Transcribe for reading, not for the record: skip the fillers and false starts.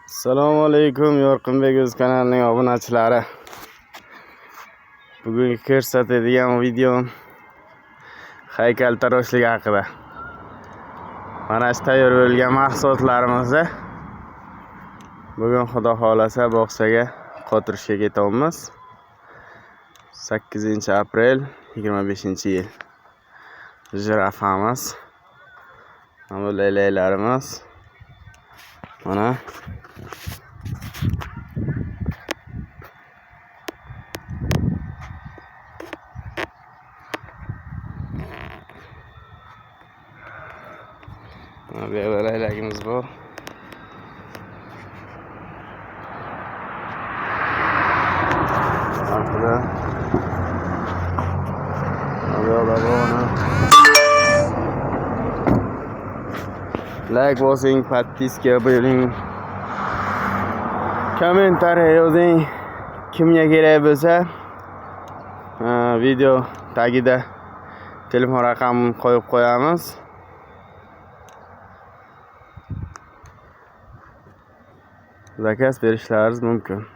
Assalomu alaykum, Yorqinbek o'z kanalining obunachilari. Bugungi ko'rsatadigan videom haykaltaroshlik haqida. Mana shu tayyor bo'lgan mahsulotlarimizni bugun Xudo xolasa bog'chaga qotirishga ketamiz. 8-aprel 25-yil. Jirafamiz. Mana bu laylaklarimiz. Mana bu yerda laylagimiz bor. Orqada bu yoqda bor mana. Like bosing, podpiska bo'ling. Kommentariya yozing. Kimga kerak bo'lsa, video tagida telefon raqamini qo'yib qo'yamiz. Zakaz berishlaringiz mumkin.